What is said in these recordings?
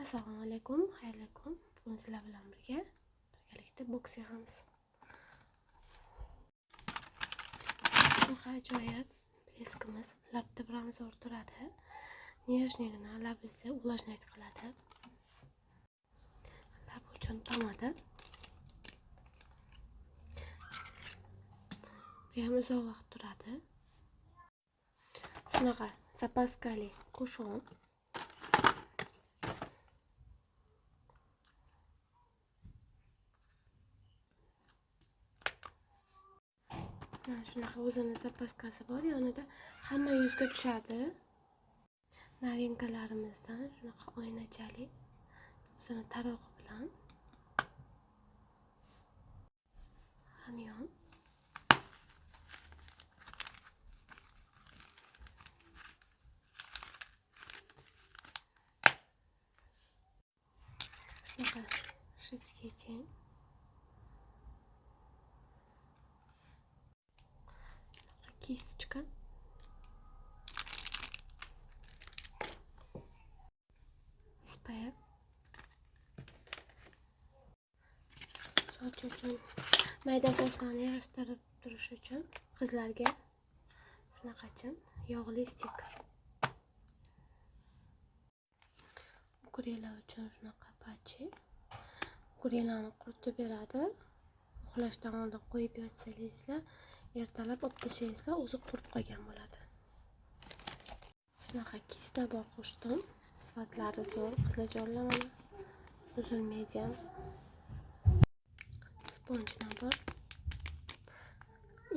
Assalomu alaykum, xayrli kun. Bugun sizlar bilan birgalikda boks yig'amiz. Shunaqa ajoyib блеск imiz labda biram zo'r turadi. Нежный gina labingizni увлажнять qiladi. Lab uchun pomada. Bu ham uzoq vaqt turadi. Shunaqa запаска li кушон. Mana shunaqa o'zini запаска si bor, yonida hamma yuzga tushadi. Новинка larimizdan shunaqa oynachali o'zini tarog'i bilan hamyon. Shunaqa жидкий тень. Кисточка. SPF. Soch uchun, mayda sochlarni yig'ishtirib turish uchun qizlarga shunaqachin yog'li stik. Угри lar uchun shunaqa патчи. Угри larni quritib beradi. Uxlashdan oldin qo'yib yotsangizlar, ertalab olib tashlaysizlar, o'zi qurib qolgan bo'ladi. Shunaqa кисть lar bor qo'shdim. Sifatlari zo'r, qizlarjonlar mana uzilmaydi ham. Спонж набор.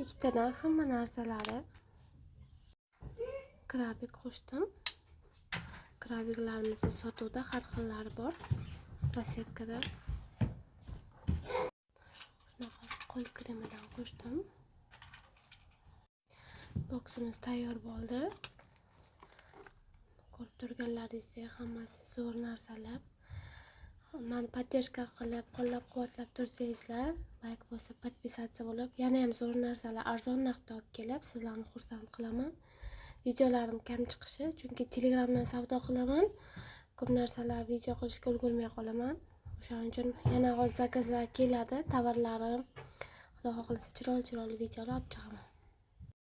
Ikkitadan hamma narsalari. Крабик qo'shdim. Крабик larimizni sotuvda har xillari bor. Расцветка da. Shunaqa qo'l kremidan qo'shdim. Boksimiz tayyor bo'ldi. Ko'rib turganlaringizdek hammasi zo'r narsalar. Meni поддержка qilib, qo'llab-quvvatlab tursangizlar, layk bosib, подписаться bo'lib, yana ham zo'r narsalar arzon narxda olib kelib, sizlarni xursand qilaman. Videolarim kam chiqishi, chunki Telegramdan savdo qilaman. Ko'p narsalar video qilishga ulgurmay qolaman. O'shaning uchun yana hozir заказ lar keladi, tovarlarim. Xudo xohlasa chiroyli-chiroyli videolar olib chiqaman.